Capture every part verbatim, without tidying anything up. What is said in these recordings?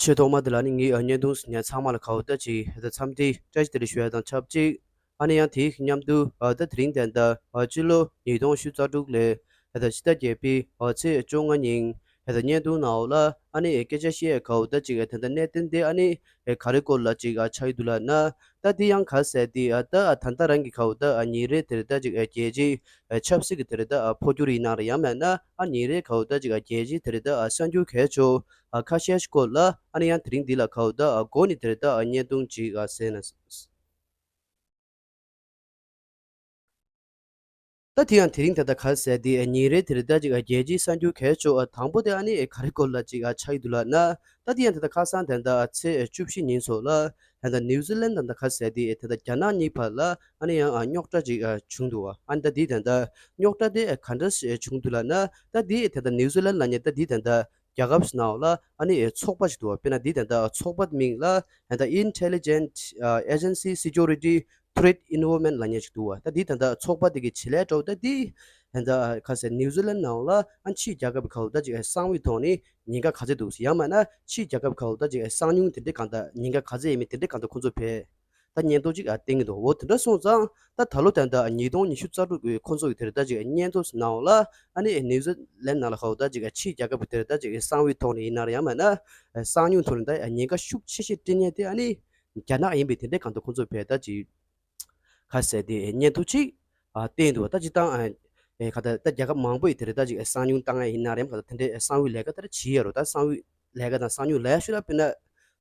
ཆེས་ཐོག་མ་དེ་ལ་ནི་ངའི་ཨ་བརྙན་ཐུང་གཟིགས་མཁན་ཚང་མ་ལ་ག་བོ་ད་ཅིག་ད་འཚམས་འདྲི་བཀྲ་ཤིས་བདེ་ལེགས་ཞུ་ཡ་དང་ཆབས་ཅིག་ཨ་ནི་ཡང་དེའི་མཉམ་དུ་ཨ་ད་དེ་རིང་དེ་འདྲ་ཨ་སྤྱི་ལོ་ཉིས་སྟོང་ཉི་ཤུ་རྩ་དྲུག་ལོའི་ད་ཕྱི་ཟླ་བརྒྱད་པའི་ཨ་ཚེས་བཅོ་ལྔ་ཉིན་ད་བརྙན་ཐུང་ནང་ལ་ཨ་ནི་སྐད་ཆ་བཤད་ཡ་ག་བོ་ད་ཅིག་ད་ལྟ་གནད་དོན་དེ་ཨ་ནི་ག་རེ་སྐོར་ལ་ཅིག་ཨ་ཆགས་ཡོད་འདུག་ལབ་ན། ད་དེ་ཡང་ག་ཟེར་དེ་ཨ་ད་ཨ་ད་ལྟ་རང་གི་ག་བོ་ད་ཨ་ཉིན་རེ་དེར་ད་ཅིག་ཨ་རྒྱལ་སྤྱིའི་ཨ་ཆབ་སྲིད་ཀྱི་དེར་ད་ཨ་འཕོ་འགྱུར་ཡིན་ན་རེད། ཡང་མིན་ན་ཨ་ཉིན་རེ་ག་བོ་ད་ཅིག་ཨ་རྒྱལ་སྤྱིའི་དེར་ད་ཨ་གསར་འགྱུར་གལ་ཆེ་ཨ་ཁ་ཤས་ཤིག་སྐོར་ལ་ཨ་ནི་ཡང་དེ་རིང་འདི་ལ་ག་བོ་ད་ཨ་འགོ་ནས་དེར་ད་ཨ་བརྙན་ཐུང་ཅིག་ཨ་ཟེར་ན། ད་དེ་ཡང་དེ་རིང་ད་ལྟ་ག་ཟེར་དེ་ཉིན་རེ་དེར་ད་ཅིག་རྒྱལ་སྤྱིའི་གསར་འགྱུར་གལ་ཆེ་བ་དང་པོ་དེ་ཨ་ནི་ག་རེ་སྐོར་ལ་ཅིག་ཆགས་ཡོད་འདུག་ལབ་ན། ད་དེ་ཡང་ད་ལྟ་ཁ་སང་ད་ལྟ་ཚེས་བཅུ་བཞི་ཉིན་ཚོ་ལ་ད་ལྟ་ནིའུ་ཛི་ལན་ད་ལྟ་ག་ཟེར་དེ་ད་ལྟ་རྒྱ་ནག་གཉིས་བར་ལ་ཨ་ནི་ཡང་རྙོག་དྲ་ཅིག་བྱུང་འདུག་བ། ཨ་ནི་ད་དེ་ད་ལྟ་རྙོག་དྲ་དེ་ག་འདྲ་བྱུང་འདུག་ལབ་ན། ད་དེ་ད་ལྟ་ནིའུ་ཛི་ལན་ལབ་མཁན་ད་དེ་ད་ལྟ་རྒྱལ་ཁབ་ནང་ལ་ཨ་ནི་ཚོགས་པ་ཞིག་འདུག་བ། དཔེར་ན་འདི་ད་ལྟ་ཚོགས་པ་མིང་ལ་ད་ལྟ་Intelligent Agency Security Threat Environment ལབ་མཁན་ཞིག་འདུག་བ། ད་འདི་ད་ལྟ་ཚོགས་པ་འདི་གི་བྱེད་ལས་འདྲ་བོ་ད་འདི་ད་ལྟ་ག་ཟེར་ནིའུ་ཛི་ལན་ནང་ལ་ཨ་ཕྱིའི་རྒྱལ་ཁབ་ཁག་ད་ཅིག་གསང་བའི་ཐོག་ནས་ཉེན་ཁ་ག་ཚད་འདུག་ཟེར། ཡང་མིན་ན་ཕྱིའི་རྒྱལ་ཁབ་ཁག་ད་ཅིག་གསང་མྱུལ་དེ་འདྲའི་གང་ལྟར་ཉེན་ཁ་ག་ཚད་ཡོད་མེད་དེ་འདྲའི་གང་ལྟར་ཁོང་ཚོ་ཕེ་ད་སྙན་ཐོ་ཅིག་ཨ་བསྟན་གྱི་འདུག་འོ་དེ་འདྲ་སོང་ཙང་ད་ད་ལོ་ད་ལྟ་ཉིས་སྟོང་ཉི་ཤུ་རྩ་དྲུག་གི་ཁོང་ཚོ་གི་དེར་ད་ཅིག་སྙན་ཐོ་ནང་ལ་ཨ་ནི་ནིའུ་ཛི་ལན་ནང་ལ་ཧོ་ད་ཅིག་ཕྱིའི་རྒྱལ་ཁབ་ཀྱི་དེར་ད་ཅིག་གསང་བའི་ཐོག་ནས་ཡིན་ན་རེད། ཡང་མིན་ན་གསང་མྱུལ་ཐོག་ནས་ད་ཉེན་ཁ་ཤུགས་ཆེ་ཤོས་སྤྲད་མཁན་དེ་ཨ་ནི་རྒྱ་ནག་ཡིན་པའི་དེ་འདྲའི་གང་ལྟར་ཁོང་ཚོ་ཕེ་ད་ཅིག་ག་ཟེར་དེ་སྙན་ཐོ་ཅིག་ཨ་བསྟན་འདུག་ད་ཅིག་དང་ཨ་ཨེ་ག་ད་ད་རྒྱལ་ཁབ་མང་པོ་ཡི་དེར་ད་ཅིག་གསང་མྱུལ་བཏང་ཡ་ཡིན་ན་རེད། ག་ད་དེ་འདྲའི་གསང་བའི་ལས་ཀ་དེར་བྱེད་ཡ་རོ། ད་གསང་བའི་ལས་ཀ་དང་གསང་མྱུལ་ལས་ཤོད་ལ་དཔེར་ན་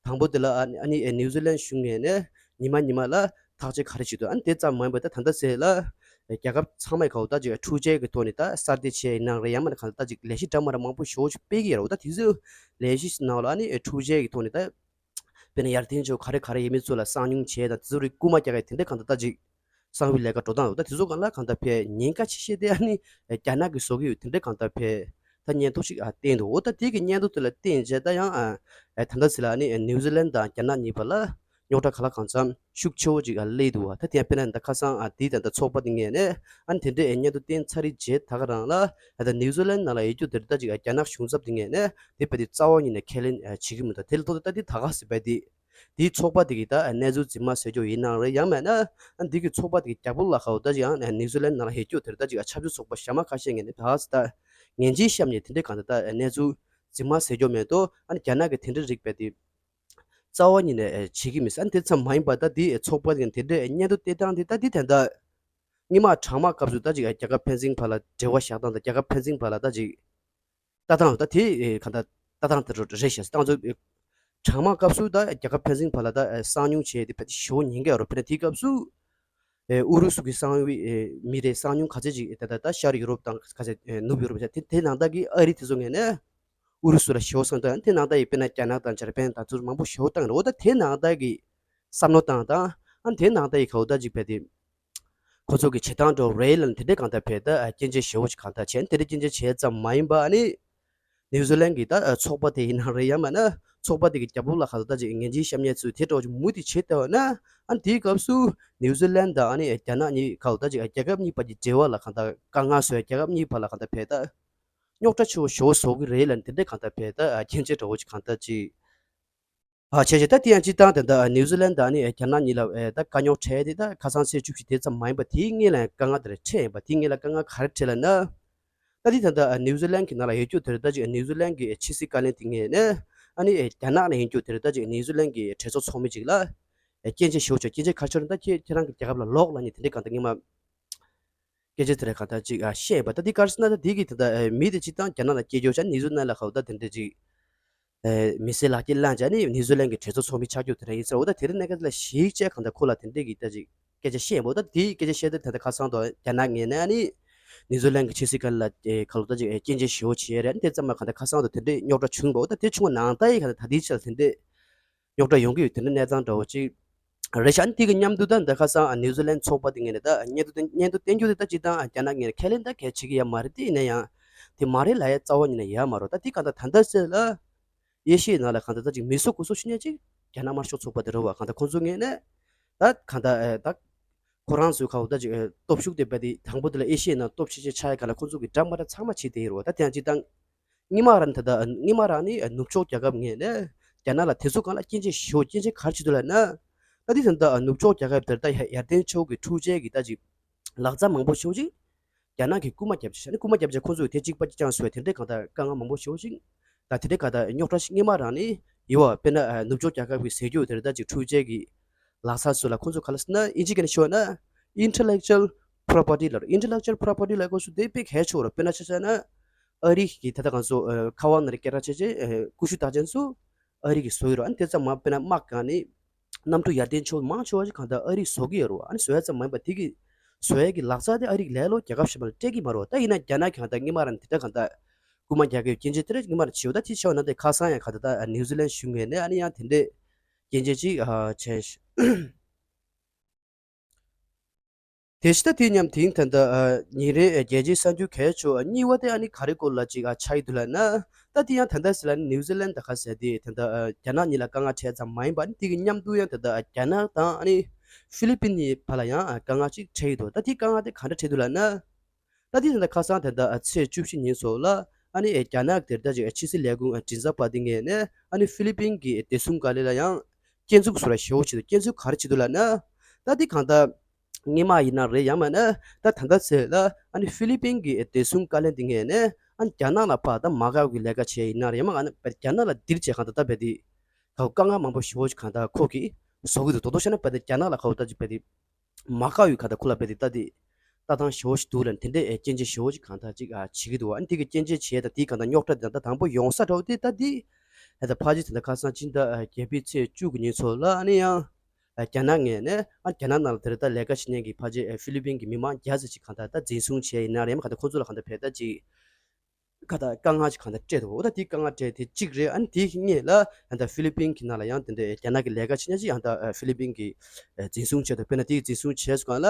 དང་པོ་དེ་ལ་ཨ་ནི་ཨ་ནི་ནིའུ་ཛི་ལན་གཞུང་ངོས་ནས་ཉི་མ་ཉི་མ་ལ་ཐག་གཅོད་ག་རེ་བྱེད་འདུག་ཨ་ནི་དེ་ཙམ་མ་ཡིན་པར་ད་ད་ལྟ་ཟེར་ལ་རྒྱལ་ཁབ་ཚང་མའི་ཁ་འོག་ད་ཅིག་འཕྲུལ་ཆས་ཀྱི་ཐོག་ནས་ད་གསར་གཏོད་བྱས་ཡིན་ན་རེད། ཡང་མིན་ན་གང་ལྟར་ད་ཅིག་ལས་གཞི་འདྲ་མི་འདྲ་མང་པོ་ཞེ་པོ་ཅིག་སྤེལ་གྱི་ཡོད་རེད། ད་དེ་ཚོའི་ལས་གཞི་ནང་ལ་ཨ་ནི་འཕྲུལ་ཆས་ཀྱི་ཐོག་ནས་ད་དཔེར་ན་ཡར་ཐོན་ཕྱོགས་ག་རེ་ག་རེ་ཡིན་མིན་ཚོ་ལ་གསང་མྱུལ་བྱས་དང་དེ་ཚོ་རིགས་རྐུ་མ་རྒྱག་ཡ་དེ་འདྲ་གང་ལྟར་ད་ཅིག་གསང་བའི་ལས་ཀ་འགྲོ་སྟངས་ཡོད། ད་དེ་ཚོ་གང་ལ་གང་ལྟར་ཕེ་ཉེན་ཁ་ཆེ་ཤོས་དེ་ཨ་ནི་རྒྱ་ནག་གིས་བཟོ་གི་ཡོད་དེ་འདྲ་གང་ལྟར་ཕེ་ད་སྙན་ཐོ་ཞིག་ཨ་བསྟན་འདུག་འོ་ད་དེ་གི་སྙན་ཐོ་དེ་ལ་བརྟེན་བྱས་ད་ཡང་ཨ་ཨ་ད་ལྟ་ཟེར་ལ་ཨ་ནི་ནིའུ་ཛི་ལན་དང་རྒྱ་ནག་གཉིས་བར་ལ་རྙོག་དྲ་ག་ལ་གང་འཚམ་ཤུགས་ཆེ་བོ་ཅིག་ཨ་སླེབས་འདུག་བ། ད་དེ་ཡང་དཔེར་ན་ད་ཁ་སང་ཨ་དེའི་ད་ལྟ་ཚོགས་པ་དེ་ངོས་ནས་ཨ་ནི་དེ་འདྲའི་ཨ་སྙན་ཐོ་བསྟན་ཚར་རེད་བྱས་ད་ག་རང་ལ་ཨ་ད་ནིའུ་ཛི་ལན་ནང་ལ་ཡོད་རྒྱུ་དེ་འདྲ་ད་ཅིག་ཨ་རྒྱ་ནག་གཞུང་ཚབ་དེ་ངོས་ནས་དེ་བས་དེ་རྩ་བ་ཉིད་ནས་ཁས་ལེན་ཨ་བྱེད་ཀྱི་མི་འདུག་དེ་ལ་ལྟོས་ད་ད་ག་ཟེར་བས་དེ། དེའི་ཚོགས་པ་དེ་གི་ད་གནས་ཚུལ་རྫུན་མ་ཟེར་རྒྱུ་ཡིན་ནའང་རེད། ཡང་མིན་ན་འདི་གི་ཚོགས་པ་དེ་གི་རྒྱབ་ལོགས་ལ་ཁ་འོ་ད་ཅིག་ཡང་ནིའུ་ཛི་ལན་ནང་ལ་ཡོད་རྒྱུ་དེར་ད་ཅིག་ཆབ་སྲིད་ཚོགས་པ་གཞན་མ་ཁ་ཤས་ངོས་ནས་ད་ད་ངན་ཇུས་བཤམས་ནས་དེ་འདྲའི་གང་ད་ད་གནས་ཚུལ་རྫུན་མ་ཟེར་རྒྱུ་མེད་དོ། ཨ་ནི་རྒྱ་ནག་གི་དེ་འདྲའི་རིགས་པས་དེ་རྩ་བ་ཉིད་ནས་བྱེད་ཀྱི་མི་ཟེར། ཨ་ནི་དེ་ཙམ་མ་ཡིན་པར་ད་དེའི་ཚོགས་པ་དེ་གི་དེ་འདྲའི་སྙན་ཐོ་སྟེར་སྟངས་དེ་ད་དེ་ད་ད་སྔོན་མ་གྲང་དམག་སྐབས་སུ་ད་ཅིག་རྒྱལ་ཁབ་ཕན་ཚུན་བར་ལ་འབྲེལ་བ་བཞག་སྟངས་དང་རྒྱལ་ཁབ་ཕན་ཚུན་བར་ལ་ད་ཅིག་ལྟ་སྟངས་ད་དེ་གང་ལྟར་ལྟ་སྟངས་དེ་རེད་ཤག་ད་ང་ཚོ་གྲང་དམག་སྐབས་སུ་ད་རྒྱལ་ཁབ་ཕན་ཚུན་བར་ལ་ད་གསང་མྱུལ་བྱས་ཏེ་ཕལ་ཆེར་ཞེ་པོ་ཉེན་ཁ་ཡོད་རེད། དཔེར་ན་དེའི་སྐབས་སུ་ཨུ་རུ་སུ་གི་གསང་བའི་མི་རེ་གསང་མྱུལ་ག་ཚད་ཅིག་ད་ད་ད་ཤར་ཡུ་རོབ་དང་ག་ཚད་ནུབ་ཡུ་རོབ་བྱས་དེ་དེ་ནང་ལྟར་གྱི་ཨ་རི་དེ་ཚོ་ངོས་ནས་ཨུ་རུ་སུ་ལ་ཞེ་པོ་གསང་སྟངས་དེ་ནང་ལྟར་ཡི་དཔེར་ན་རྒྱ་ནག་དང་འཇར་པན་དང་ཚུར་མང་པོ་ཞེ་པོ་བཏང་རེད། འོ་ད་དེ་ནང་ལྟར་གྱི་བསམ་བློ་བཏང་དང་ཨ་དེ་ནང་ལྟར་གྱི་ག་འོ་ད་ཅིག་བས་ཏེ། ཁོ་ཚོ་གི་བྱེད་སྟངས་འགྲོ་རེད་ལ་དེ་འདྲའི་གང་ལྟར་བས་ད་སྐྱོན་བརྗོད་ཞེ་པོ་ཅིག་གང་ལྟར་བྱས་དེ་འདྲའི་སྐྱོན་བརྗོད་བྱས་ཙམ་མ་ཡིན་པ་ཨ་ནི། ནིའུ་ཛི་ལན་གྱི་ད་ཚོགས་པ་དེ་ཡིན་ན་རེད། ཡང་མིན་ན་ཚོགས་པ་དེ་གི་རྒྱབ་ལོགས་ལ་གང་ལྟར་ཅིག་ངན་ཇུས་བཤམས་ཉེས་ཚུལ་དེ་འདྲ་ཅིག་མུ་མཐུད་བྱེད་བསྡད་པ་ན་ཨ་ནི་དེའི་སྐབས་སུ་ནིའུ་ཛི་ལན་དང་ཨ་ནི་རྒྱ་ནག་གཉིས་གང་ལྟར་ཅིག་རྒྱལ་ཁབ་གཉིས་བར་གྱི་འབྲེལ་བ་ལ་གང་ལྟར་དཀའ་ངལ་བཟོ་ཡ། རྒྱལ་ཁབ་གཉིས་བར་ལ་གང་ལྟར་བས་ད་རྙོག་དྲ་ཆེ་བོ་ཞེ་པོ་བཟོ་གི་རེད་ལ་དེ་འདྲའི་གང་ལྟར་བས་ད་སྐྱོན་བརྗོད་འདྲ་བོ་ཅིག་གང་ལྟར་ཅིག་ཨ་བྱས་བྱས་ད་དེ་ཡང་སྤྱིར་བཏང་དེ་འདྲ་ནིའུ་ཛི་ལན་དང་ནི་རྒྱ་ནག་གཉིས་ལ་ཨེ་ད་དཀའ་རྙོག་འཕྲད་དེ་ད་ཁ་སང་ཚེས་བཅུ་བཞི་དེ་ཙམ་མ་ཡིན་པ་དེའི་སྔོན་ལ་ཡང་དཀའ་ངལ་དེ་འདྲ་འཕྲད་ཡིན་པ། དེའི་སྔོན་ལ་དཀའ་ངལ་ག་རེ་འཕྲད་ལབ་ན། ད་དེ་ད་ལྟ་ནིའུ་ཛི་ལན་གྱི་ནང་ལ་ཡོད་རྒྱུ་དེ་རེད། ད་ཅིག་ནིའུ་ཛི་ལན་གྱི་ཕྱི་སྲིད་བཀའ་བློན་དེ་ངོས་ནས་ཨ་ནི་རྒྱ་ནག་ནས་ཡོད་རྒྱུ་དེ་རེད། ད་ཅིག་ནིའུ་ཛི་ལན་གྱི་གྲོས་ཚོགས་ཚོགས་མི་ཅིག་ལ་སྐྱོན་བརྗོད་ཞུ་ཆོག་སྐྱོན་བརྗོད་ག་རེ་ཆོག་རེད། ད་ཁྱེད་ཁྱེད་རང་གི་རྒྱལ་ཁབ་ལ་ལོག་ལབ་ནས་དེ་འདྲའི་གང་ལྟར་སྔོན་མ། སྐད་ཆ་དེ་རེད་གང་ལྟར་ཅིག་ཨ་བཤད་པ། ད་འདི་ག་རེ་ཟེར་ན་ད་འདི་གི་ད་ལྟ་མི་དེ་སྤྱིར་བཏང་རྒྱ་ནག་ལ་སྐྱེས་རྒྱུ་ཆ་ནི་ཟུ་ན་ལ་ཁ་འོ་ད་དེ་འདྲ་ཅིག་མི་སེར་ལག་ཁྱེར་བླངས་བྱས་ནི་ནི་ཟུ་ལན་གི་གྲོས་ཚོགས་ཚོགས་མི་ཆགས་རྒྱུ་དེ་འདྲ་ཡིན་ཟེར། འོ་ད་དེ་རིང་གནས་སྐབས་ལ་ཞིག་བྱས་གང་ལྟར་ཁོ་ལ་དེ་འདྲ་གི་ད་ཅིག་སྐད་ཆ་བཤད་ཡིན་པ། འོ་ད་དེའི་སྐད་ཆ་བཤད་དེ་ད་ལྟ་ཁ་སང་དུ་རྒྱ་ནག་ངོས་ནས་ནི་ནི་ཟུ་ལན་གི་ཕྱི་སྲིད་བཀའ་བློན་ལ་ཁ་ལོ་ད་ཅིག་སྐྱོན་བརྗོད་ཞེ་པོ་བྱས་རེད། དེ་ཙམ་མ་གང་ལྟར་ཁ་སང་དུ་དེ་འདྲའི་རྙོག་དྲ་བྱུང་བ། འོ་ད་དེ་བྱུང་བ་ནང་ལྟར་ཡིན་གང་ལྟར་ད་ལྟའི་ཆར་དེ་འདྲའི། རྙོག་དྲ་ཡོང་གི་ཡོད། དེ་འདྲ་གནས་སྟངས་འདྲ་བོ་ཅིག་རེད་ཤག་འདི་གི་མཉམ་དུ་ད་འདི་ཁ་སང་ནིའུ་ཛི་ལན་ཚོགས་པ་དེ་ངོས་ནས་ད་སྙན་ཐོ་དེ་སྙན་ཐོ་བསྟན་རྒྱུ་དེ་ད་ཅི་དང་རྒྱ་ནག་ངོས་ནས་ཁས་ལེན་ད་གལ་ཆེ་གི་ཡ་མ་རེད། དེ་ཡིན་ན་ཡང་དེ་མ་རེད་ལབ་ཡ་རྩ་བ་ཉིད་ནས་ཡོད་མ་རེད། ད་དེ་གང་ལྟར་ད་ལྟ་ཟེར་ལ་ཨེ་ཤི་ཡའི་ནང་ལ་གང་ལྟར་ད་ཅིག་མི་གསོད་དགུ་གསོད་ཤི་ཉེན་ཅིག་རྒྱ་ནག་དམར་ཤོག་ཚོགས་པ་དེ་རེད་བ། གང་ལྟར་ཁོང་ཚོ་ངོས་ནས་ད་གང་ལྟར་ད་ཁོ་རང་ཚོའི་ཁ་འོ་ད་ཅིག་སྟོབས་ཤུགས་དེ་བས་དེ་དང་པོ་དེ་ལ་ཨེ་ཤི་ཡའི་ནང་སྟོབས་ཆེ་ཆེ་ཆགས་ཡ་ག་ལ་ཁོང་ཚོ་གི་འདྲ་མ་འདྲ་ཚང་མ་བྱེད་དེ་ཡོད་རེད་བ། ད་དེ་ཡང་ཅི་དང་། སྔོན་མ་རང་ད་ལྟ་སྔོན་མ་རང་ནི་ནུབ་ཕྱོགས་རྒྱལ་ཁབ་ངོས་ནས་ རྒྱ་ནག་ལ་དེ་ཚོ་སྒང་ལ་སྐྱོན་བརྗོད་ཞེ་པོ་སྐྱོན་བརྗོད་ག་རེ་བྱེད་འདུག་ལབ་ན། ད་དེ་ད་ལྟ་ནུབ་ཕྱོགས་རྒྱལ་ཁབ་དེར་ད་ཡར་ཡར་ལྡན་ཕྱོགས་ཀྱི་འཕྲུལ་ཆས་ཀྱི་ད་ཅིག་ལག་རྩལ་མང་པོ་ཞེ་པོ་ཅིག་རྒྱ་ནག་གིས་རྐུ་མ་བརྒྱབ་བྱས། ཨ་ནི་རྐུ་མ་བརྒྱབ་བྱས་ཁོང་ཚོས་དེ་གཅིག་པ་གཅིག་རྐྱང་བཟོས་དེ་འདྲའི་གང་ལྟར་དཀའ་ངལ་མང་པོ་ཞེ་པོ་ཞིག་ད་དེ་འདྲའི་གང་ལྟར་རྙོག་དྲ་ཞིག་སྔོན་མ་རང་ནས་ཡོད་པ། དཔེར་ན་ཨ་ནུབ་ཕྱོགས་རྒྱལ་ཁབ་ཀྱི་ཟས་རྒྱུ་དེ་འདྲ་ཅིག་འཕྲུལ་ཆས་ཀྱི་ལག་རྩལ་ཚོ་ལ་ཁོང་ཚོ་ག་ལ་ཟེར་ན། དབྱིན་ཇི་སྐད་ནས་ཞུས་ན་intellectual property ལབ་རེད། intellectual property ལབ་དགོས་སུ་དེ་དཔེ་གལ་ཆེ་བོ་རེད། དཔེར་ན་ཆ་བཞག་ན་ཨ་རི་གི་ད་ལྟ་ང་ཚོ་ཨ་ཁ་པར་ནང་རེ་སྐད་གྲགས་ཆེ་ཆེ་ཨ་ཀུ་ཤུ་རྟགས་ཅན་ཚོ་ཨ་རི་གིས་བཟོ་གི་རེད། ཨ་ནི་དེ་ཙམ་མ་དཔེར་ན་དམག་སྒང་ནས་གནམ་གྲུ་ཡར་ལྡན་ཕྱོགས་མང་ཆེ་བ་ཞིག་གང་ལྟར་ཨ་རིས་བཟོ་གི་ཡོད་རེད་བ། ཨ་ནི་བཟོ་ཡ་ཙམ་མ་ཡིན་པ་དེ་གི་བཟོ་ཡ་གི་ལག་རྩལ་དེ་ཨ་རི་གིས་ལས་སླ་པོ་རྒྱལ་ཁབ་གཞན་པ་ལ་སྤྲད་ཀྱི་མ་རེད་བ། ད་ཡིན་ན་རྒྱ་ནག་གིས་གང་ལྟར་སྔོན་མ་རང་དེ་འདྲ་གང་ལྟར་རྐུ་མ་རྒྱག་གི་ཡོད། སྐྱོན་བརྗོད་དེ་འདྲ་སྔོན་མ་རང་བྱས་ཡོད། ད་དེ་བྱས་པ་ན་དེ་ཁ་སང་ཡང་གང་ལྟར་ད་ནིའུ་ཛི་ལན་གཞུང་ངོས་ནས་ཨ་ནི་ཡང་དེ་འདྲའི་སྐྱོན་བརྗོད་ཅིག་ཨ་བྱས། དེ་བཞིན་ད་དེ་མཉམ་དེང་ད་ལྟ་ཨ་ཉིན་རེའི་རྒྱལ་སྤྱིའི་གསར་འགྱུར་གལ་ཆེ་བ་གཉིས་པ་དེ་ཨ་ནི་ག་རེ་སྐོར་ལ་ཅིག་ཨ་ཆགས་ཡི་འདུག་ལབ་ན། ད་དེ་ཡང་ད་ལྟ་ཟེར་ལ་ནི་ནིའུ་ཛི་ལན་ད་ག་ཟེར་དེ་ད་ལྟ་ཨ་རྒྱ་ནག་གཉིས་ལ་དཀའ་ངལ་འཕྲད་ཙམ་མ་ཡིན་པ། ཨ་ནི་དེ་གི་མཉམ་དུ་ཡང་ད་ལྟ་ཨ་རྒྱ་ནག་དང་ཨ་ནི་ཧྥི་ལི་པིན་གཉིས་བར་ལ་ཡང་ཨ་དཀའ་ངལ་ཅིག་འཕྲད་ཡི་འདུག་ད་དེ་དཀའ་ངལ་དེ་ག་འདྲ་འཕྲད་འདུག་ལབ་ན། ད་དེ་ད་ལྟ་ཁ་སང་ད་ལྟ་ཨ་ཚེས་བཅུ་བཞི་ཉིན་སོགས་ལ་ཨ་ནི་ཨེ་རྒྱ་ནག་དེར་ད་ཅིག་ཨ་ཕྱི་སྲིད་ལས་ཁུངས་ཨ་མགྲིན་ཚབ་པ་དེ་ངོས་ནས་ཨ་ནི་ཧྥི་ལི་པིན་གྱི་ཨེ་བདེ་སྲུང་བཀའ་བློན་ལ་ཡང་སྐྱོན་འཛུགས་བཟོ་འདྲ་ཞེ་པོ་བྱེད་འདུག་སྐྱོན་འཛུགས་ག་རེ་བྱེད་འདུག་ལབ་ན། ད་དེ་གང་ལྟར་སྔོན་མ་ཡིན་ན་རེད། ཡང་མིན་ན་ད་ད་ལྟ་ཚེ་ལ་ཨ་ནི་ཧྥི་ལི་པིན་གྱི་ཨེ་བདེ་སྲུང་བཀའ་བློན་དེ་ངོས་ནས་ཨ་ནི་རྒྱ་ནག་ལ་ཕར་ད་མ་དགའ་བའི་ལས་ཀ་བྱས་ཡིན་ན་རེད། ཡང་མིན་ན་རྒྱ་ནག་ལ་འདིར་བྱས་གང་ལྟར་ད་རྦད་དེ་ག་དཀའ་ངལ་མང་པོ་ཞེ་པོ་ཞིག་གང་ལྟར་ཁོ་གིས་བཟོ་གི་འདུག་དོ་དོ་བྱས་ན་རྦད་དེ་རྒྱ་ནག་ལ་ག་ད་ཅིག་རྦད་དེ་མ་དགའ་བའི་གང་ལྟར་ཁོ་ལ་རྦད་དེ་ལྟ་དེ་ལྟ་སྟངས་ཞེ་པོ་ཞིག་འདུག་ལབ་དེ་འདྲའི་ཨེ་སྐྱོན་བརྗོད་ཞེ་པོ་ཞིག་གང་ལྟར་ཅིག་ཨ་བྱེད་ཀྱི་འདུག་ཨ་ནི་དེ་གི་སྐྱོན་བརྗོད་བྱས་ད་དེ་གང་ལྟར་རྙོག་དྲ་དེ་ད་དང་པོ་ཡོང་ས་འདྲ་བོ་དེ་ད་དེ་ད་ད་ཕལ་ཆེར་དེ་འདྲ་ཁ་སང་སྤྱི་ཟླ་ཨ་བརྒྱད་པའི་ཚེས་བཅུ་གི་ཉིན་ཚོ་ལ་ཨ་ནི་ཡང་ཨ་རྒྱ་ནག་ངོས་ནས་ཨ་རྒྱ་ནག་ནང་ལ་དེ་རེད་ད་ལས་ཀ་བྱེད་མཁན་གྱི་ཕལ་ཆེར་ཨེ་ཧྥི་ལི་པིན་གྱི་མི་མང་བརྒྱ་ཙམ་ཞིག་གང་ལྟར་ད་འཛིན་བཟུང་བྱས་ཡིན་ན་རེད། མ་གང་ལྟར་ཁོ་ཚོ་ལ་གང་ལྟར་བས་ད་ཅིག་ག་ད་དཀའ་ངལ་ཅིག་གང་ལྟར་སྤྲད་འདུག་འོ་ད་དེའི་དཀའ་ངལ་སྤྲད་དེ་གཅིག་རེད། ཨ་ནི་དེའི་སྔོན་ལ་ཡང་ད་ཧྥི་ལི་པིན་གྱི་ནང་ལ་ཡང་དེ་འདྲའི་རྒྱ་ནག་གི་ལས་ཀ་བྱེད་མཁན་ཅིག་ཡང་ད་ཧྥི་ལི་པིན་གྱིས་འཛིན་བཟུང་བྱས་འདུག་དཔེར་ན་དེའི་འཛིན་བཟུང་བྱས་སུ་གང་ལ་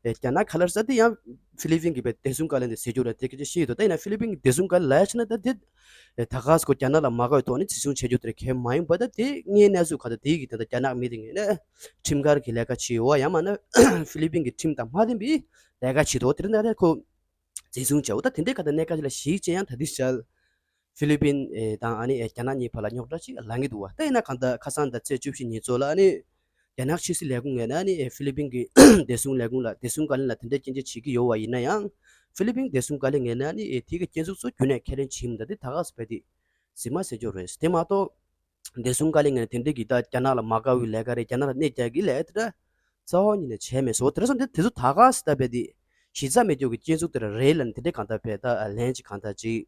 རྒྱ་ནག་ག་ལ་ཟེར་དེ་ཡང་ཧྥི་ལི་པིན་གྱི་བདེ་སྲུང་བཀའ་བློན་དེ་ཟེར་རྒྱུ་རེད། དེ་སྐད་ཆ་བཤད་ཡོད་དོ། ད་ཡིན་ན་ཧྥི་ལི་པིན་གྱི་བདེ་སྲུང་བཀའ་བློན་ལ་ཡ་བྱས་ན་ད་དེ་ད་ག་སྐོར་རྒྱ་ནག་ལ་མ་དགའ་བའི་ཐོག་ནས་འཛིན་བཟུང་བྱས་རྒྱུ་དེ་རེད་གལ་མ་ཡིན་པ། ད་དེ་དངོས་གནས་སུ་ག་ད་དེའི་གི་ད་ད་རྒྱ་ནག་མི་དེ་ངོས་ནས་ཁྲིམས་འགལ་གྱི་ལས་ཀ་བྱས་ཡོད་པ་ཡང་མིན་ན་ཧྥི་ལི་པིན་གྱི་ཁྲིམས་དང་མ་མཐུན་པའི་ལས་ཀ་བྱས་འདུག་དེ་རིང་ད་ལྟ་ཁོ་འཛིན་བཟུང་བྱས། འོ་ད་དེ་འདྲའི་ག་ད་གནད་འགག་ཅིག་ལ་གཞིགས་བྱས་ཡང་ད་དེ་ཞལ་ཧྥི་ལི་པིན་ཨེ་དང་ཨ་ནི་ཨེ་རྒྱ་ནག་གཉིས་བར་ལ་རྙོག་དྲ་ཅིག་ལངས་ཀྱི་འདུག་བ། ད་ཡིན་ན་གང་ལྟར་ཁ་སང་ད་ཚེས་བཅུ་བཞི་ཉིན་ཚོ་ལ་ཨ་ནི་རྒྱ་ནག་ཕྱི་སྲིད་ལས་ཁུངས་ངོས་ནས་ཨ་ནི་ཨེ་ཧྥི་ལི་པིན་གྱི་བདེ་སྲུང་ལས་ཁུངས་ལ་བདེ་སྲུང་བཀའ་བློན་ལ་དེ་འདྲའི་སྐྱོན་བརྗོད་བྱེད་ཀྱི་ཡོད་པ་ཡིན་ན་ཡང་། ཧྥི་ལི་པིན་བདེ་སྲུང་བཀའ་བློན་ངོས་ནས་ཨ་ནི་ཨེ་དེ་གི་སྐྱོན་འཛུགས་ཚོ་རྒྱུན་ནས་ཁས་ལེན་བྱེད་མི་འདུག་དེ་ད་ག་སེ་བས་དེ་ཟིན་མ་ཟེར་རྒྱུ་རེད། དེ་མ་གཏོགས་བདེ་སྲུང་བཀའ་བློན་ངོས་ནས་དེ་འདྲའི་གི་ད་རྒྱ་ནག་ལ་མ་དགའ་བའི་ལས་ཀ་རེད། རྒྱ་ནག་ལ་གནོད་རྒྱག་གི་ལས་དེ་འདྲ་རྩ་བ་ཉིད་ནས་བྱས་མེད་སོང་། དེ་འདྲ་སོང་དེ་དེ་ཚོ་ད་ག་སེ་ད་བས་དེ་གཞི་རྩ་མེད་རྒྱུ་གི་སྐྱོན་འཛུགས་དེ་འདྲ་རེད་ལབ་ནས་དེ་འདྲའི་གང་ལྟར་བས་ད་ལན་ཅིག་གང་ལྟར་ཅིག་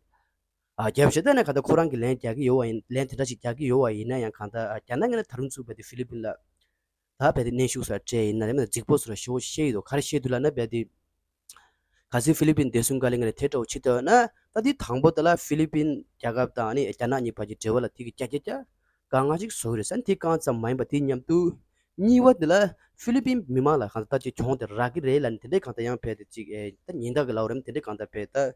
ཨ་རྒྱབ་བྱས། ད་ནས་ག་ད་ཁོ་རང་གིས་ལན་རྒྱག་གི་ཡོད་པ་ཡིན། ལན་དེ་འདྲ་ཞིག་རྒྱག་གི་ཡོད་པ་ཡིན་ན་ཡང་གང་ལྟར་ཨ་རྒྱ་ནག་ངོས་ནས་ད་རུང་ཚུར་བས་དེ་ཧྥི་ལི་པིན་ལ་ད་བས་དེ་གནོན་ཤུགས་སུ་སྤྲད་ཡིན་ན་རེད། མ་གཏོགས་རྫིག་པོ་སུ་ར་ཞེ་པོ་བཤད་ཡོད་དོ། ག་རེ་བཤད་འདུག་ལབ་ན་བས་དེ་གལ་སྲིད་ཧྥི་ལི་པིན་བདེ་སྲུང་བཀའ་བློན་ངོས་ནས་དེ་འདྲ་བོ་བྱེད་འདོད་ན་ད་དེ་དང་པོ་དེ་ལ་ཧྥི་ལི་པིན་རྒྱལ་ཁབ་དང་ཨ་ནི་རྒྱ་ནག་གཉིས་བར་གྱི་འབྲེལ་བ་ལ་དེ་གི་རྒྱ་རྒྱ་རྒྱ་དཀའ་ངལ་ཅིག་བཟོ་གི་རེད་ཟེར། དེ་རྐང་ཙམ་མ་ཡིན་པ་དེ་མཉམ་དུ་གཉིས་པ་དེ་ལ་ཧྥི་ལི་པིན་མི་མང་ལ་གང་ལྟར་ཅིག་གྱོང་དེ་རག་གི་རེད་ལབ་ནས་དེ་འདྲའི་གང་ལྟར་ཡང་བས་དེ་ཅིག་ཨེ་ད་ཉེན་བརྡ་གི་ལབ་རེད། དེ་འདྲའི་གང་ལྟར་བས་ད།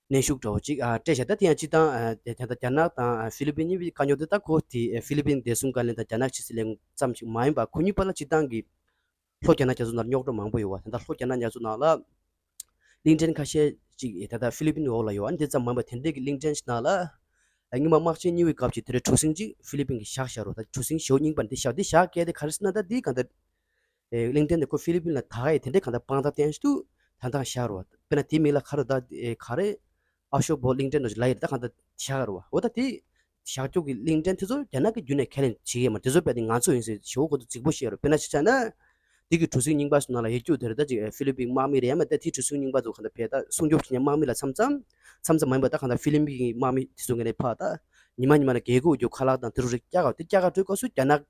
གནོན་ཤུགས་འདྲ་བོ་ཅིག་ཨ་སྤྲད་བཞག་ད་དེ་ཡང་སྤྱིར་བཏང་ཨ་དེ་ད་ལྟ་རྒྱ་ནག་དང་ཨ་ཧྥི་ལི་པིན་གཉིས་པོའི་དཀའ་རྙོག་དེ་ད་ཁོ་དེ་ཨ་ཧྥི་ལི་པིན་བདེ་སྲུང་བཀའ་བློན་དང་རྒྱ་ནག་ཕྱི་སྲིད་ལས་ཁུངས་ཙམ་ཞིག་མ་ཡིན་པར་ཁོ་གཉིས་བར་ལ་སྤྱིར་བཏང་གི་ལྷོ་རྒྱ་ནག་རྒྱ་མཚོ་ནང་རྙོག་དྲ་མང་པོ་ཡོད་པ། དེ་ད་ལྷོ་རྒྱ་ནག་རྒྱ་མཚོ་ནང་ལ་གླིང་ཕྲན་ཁ་ཤས་ཅིག་ད་ལྟ་ཧྥི་ལི་པིན་འོག་ལ་ཡོད་པ། དེ་ཙམ་མ་ཡིན་པར་དེ་འདྲའི་གི་གླིང་ཕྲན་ཞིག་ནང་ལ་ཨ་སྔོན་མ་དམག་ཆེན་གཉིས་པའི་སྐབས་ཀྱི་དེ་འདྲའི་གྲུ་གཟིངས་ཅིག་ཧྥི་ལི་པིན་གྱིས་བཞག་བཞག་རོ། ད་གྲུ་གཟིངས་ཞེ་པོ་རྙིང་པ་འདི་བཞག་འདི་བཞག་གལ་ཏེ་ག་རེ་ཟེར་ན་ད་འདི་གང་ལྟར། ཨེ་གླིང་ཕྲན་དེ་ཁོ་ཧྥི་ལི་པིན་ལ་ད་ག་ཡི་དེ་འདྲའི་གང་ལྟར་དཔང་རྟགས་བསྟན་ཞིག་ཏུ་ད་ལྟ་བཞག་རོ། དཔེར་ན་དེའི་མིང་ལ་ག་རེ་ད་ཨེ་ག་རེ་ཨ་ཤོ་བོ་གླིང་ཕྲན་ནོ་ལ་ཡི་ད་གང་ལྟར་བཞག་རོ། འོ་ད་དེ་བཞག་རྒྱུ་གི་གླིང་ཕྲན་དེ་ཚོ་རྒྱ་ནག་གི་རྒྱུན་ནས་ཁས་ལེན་བྱེད་ཀྱི་མ་རེད། དེ་ཚོ་དཔེ་དེ་ང་ཚོ་ཡིན་ཟེར་ཞེ་པོ་ཁོ་ཚོ་རྫིག་པོ་བཤད་རོ། དཔེར་ན་ཆ་བཞག་ན་དེ་གི་གྲུ་གཟིངས་རྙིང་པ་ཚོ་ནང་ལ་ཡོད་རྒྱུ་དེ་རེད། ད་ཅིག་ཧྥི་ལི་པིན་དམག་མི་རེད། ཡང་མ་ད་དེ་གྲུ་གཟིངས་རྙིང་པ་ཚོ་གང་ལྟར་བས་ད་སྲུང་སྐྱོབ་བྱེད་མཁན་དམག་མི་ལ་མཚམས་མཚམས་མཚམས་མཚམས་མ་ཡིན་པ་ད་གང་ལྟར་ཧྥི་ལི་པིན་གྱི་དམག་མི་དེ་ཚོ་ངས་ནས་ཕར་ད་ཉི་མ་ཉི་མ་ལ་རྒྱལ་སྒོ་རྒྱུ་ཁ་ལག་དང་དེ་རུ་རིགས་བཀྱག་ག་དེ་བཀྱག་ག་སྤྲོད་སྐབས་སུ་རྒྱ་ནག་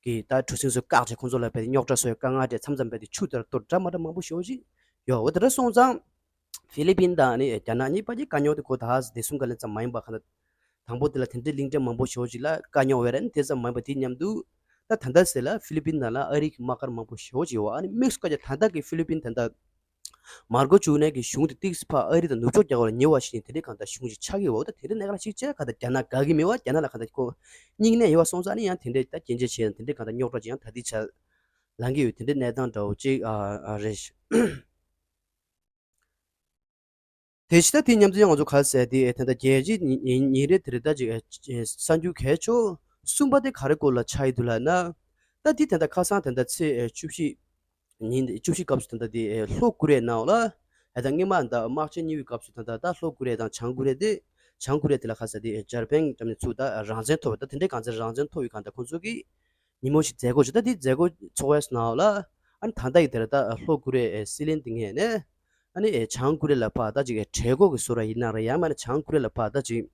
གི་ད་གྲུ་གཟིངས་ཚོས་བཀག་བྱས་ཁོང་ཚོ་ལ་བས་རྙོག་དྲ་བཟོས་དཀའ་ངལ་སྤྲད། མཚམས་མཚམས་བས་དེ་ཆུ་དེར་གཏོར་འདྲ་མ་འདྲ་མང་པོ་ཞེ་པོ་ཞིག་ཡོད། འོ་དེ་འདྲ་སོང་ཙང་ཧྥི་ལི་པིན་དང་ནི་རྒྱ་ནག་གཉིས་བར་གྱི་དཀའ་རྙོག་དེ་ཁོ་ད་བདེ་སྲུང་བཀའ་བློན་ཙམ་མ་ཡིན་པ་གང་ལྟར་དང་པོ་དེ་ལ་དེ་འདྲའི་གླིང་ཕྲན་མང་པོ་ཞེ་པོ་ཞིག་ལ་དཀའ་རྙོག་ཡོད་རེད། དེ་ཙམ་མ་ཡིན་པ་དེ་མཉམ་དུ་ད་ད་ལྟ་ཟེར་ལ་ཧྥི་ལི་པིན་ནང་ལ་ཨ་རི་གི་དམག་སྒར་མང་པོ་ཞེ་པོ་ཞིག་ཡོད། ཨ་ནི་དམིགས་སུ་བཀར་རྒྱུ་ད་ལྟ་གི་ཧྥི་ལི་པིན་ད་ལྟ་མར་ཀོ་ཇུ་ནེ་གི་གཞུང་དེ་ཏིག་ཙམ་ཕར་ཨ་རི་དང་ནུབ་ཕྱོགས་རྒྱལ་ཁབ་ལ་ཉེ་བ་ཞིག་ཡིན། དེ་འདྲའི་གང་ལྟར་གཞུང་ཞིག་ཆགས་ཀྱི་ཡོད། འོ་ད་དེ་འདྲའི་གནད་འགག་ཅིག་བྱས་གང་ལྟར་རྒྱ་ནག་དགའ་གི་མེད་པ། རྒྱ་ནག་ལ་གང་ལྟར་ཁོ་སྙིང་ནད་ཡོད་པ་སོང་ཙང་ནི་ཡང་དེ་འདྲའི་ད་སྐྱོན་བརྗོད་བྱས་ཡང་དེ་འདྲའི་གང་ལྟར་རྙོག་དྲ་ཅིག་ཡང་ད་ལྟའི་ཆར་ལངས་ཀྱི་ཡོད། དེ་འདྲའི་གནས་སྟངས་འདྲ་བོ་ཅིག་ཨ་ཨ་རེད། དེ་བཞིན་ད་དེ་མཉམ་དུ་ཡང་ང་ཚོ་ག་ཟེར་དེ་ད་ལྟ་རྒྱལ་སྤྱིའི་ཉིན་ཉིན་རེ་དེ་རེ་ད་ཅིག་གསར་འགྱུར་གལ་ཆེ་ཤོས་ གསུམ་པ་དེ་ག་རེ་སྐོར་ལ་ཆགས་ཡི་འདུག་ལབ་ན། ད་འདི་ད་ལྟ་ཁ་སང་ད་ལྟ་ཚེས་བཅུ་བཞི་ཉིན་བཅུ་བཞི་སྐབས་སུ་ད་ལྟ་དེ་ལྷོ་ཀོ་རི་ཡའི་ནང་ལ་ད་ལྟ་སྔོན་མ་ད་དམག་ཆེན་གཉིས་པའི་སྐབས་སུ་ད་ལྟ་ད་ལྷོ་ཀོ་རི་ཡ་དང་བྱང་ཀོ་རི་ཡ་དེ་བྱང་ཀོ་རི་ཡ་དེ་ལ་ཁ་ས་དེ་འཇར་པན་འགྲམ་ནས་ཚུར་ད་རང་བཙན་ཐོབ་པ། ད་དེ་འདྲའི་གང་ཚེ་རང་བཙན་ཐོབ་པའི་གང་ད་ཁོང་ཚོ་གིས་ཉིན་མོ་ཞིག་མཛད་སྒོ་བྱས། ད་དེ་མཛད་སྒོ་ཚོགས་པའི་ནང་ལ་ཨ་ནི་ད་ལྟ་ཡི་དེར་ད་ལྷོ་ཀོ་རི་ཡའི་སྲིད་བློན་དེ་ངོས་ནས་ཨ་ནི་བྱང་ཀོ་རི་ཡ་ལ་ཕར་ད་ཅིག་གྲོས་འགོ་གི་བཟོ་འདྲ་ཡིན་ན་རེད། ཡང་མིན་ན་བྱང་ཀོ་རི་ཡ་ལ་ཕར་ད་ཅིག་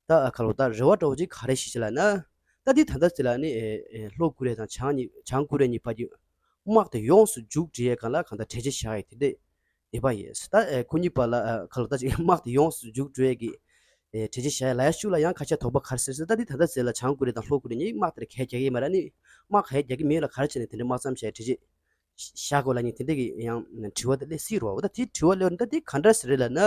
ད་ཁ་ལོ་ད་རེ་བ་འདྲ་བོ་ཅིག་ག་རེ་ཞིག་བྱས་ལབ་ན། ད་འདི་ད་ལྟ་ཟེར་ལ་ནི་ཨེ་ཨེ་ལྷོ་ཀོ་རི་ཡ་དང་བྱང་གཉིས་བྱང་ཀོ་རི་ཡ་གཉིས་བར་གྱི་དམག་དེ་ཡོངས་སུ་མཇུག་སྒྲིལ་ཡས་སྒང་ལ་གང་ལྟར་གྲོས་ཆོད་བཞག་ཡས་དེ་འདྲས་དེ་པ་ཡིན། ད་ཨེ་ཁོ་གཉིས་བར་ལ་ཨ་ཁ་ལོ་ད་ཅིག་དམག་དེ་ཡོངས་སུ་མཇུག་སྒྲིལ་ཡས་ཀྱི་ཨེ་གྲོས་ཆོད་བཞག་ཡས་ལབ་ཡས་ཤུགས་ལ་ཡང་ཁ་ཤས་དོགས་པ་ག་རེ་ཟེར་ཟེར། ད་འདི་ད་ལྟ་ཟེར་ལ་བྱང་ཀོ་རི་ཡ་དང་ལྷོ་ཀོ་རི་ཡ་གཉིས་དམག་དེར་གལ་རྒྱག་གི་མ་རེད་ནི། དམག་གལ་རྒྱག་གི་མེད་ལ་ག་རེ་བྱས་ནས་དེ་འདྲས་དམག་མཚམས་བཞག་ཡས་གྲོས་ཆོད་བཞག་དགོས་ལབ་མཁན་དེ་འདྲ་གི་ཡང་དྲི་བ་དེ་སླེབས་སྲིད་རེད་བ། ད་དེ་དྲི་བ་སླེབས་ན་ད་དེ་ག་འདྲ་ཟེར་རེད་ལབ་ན།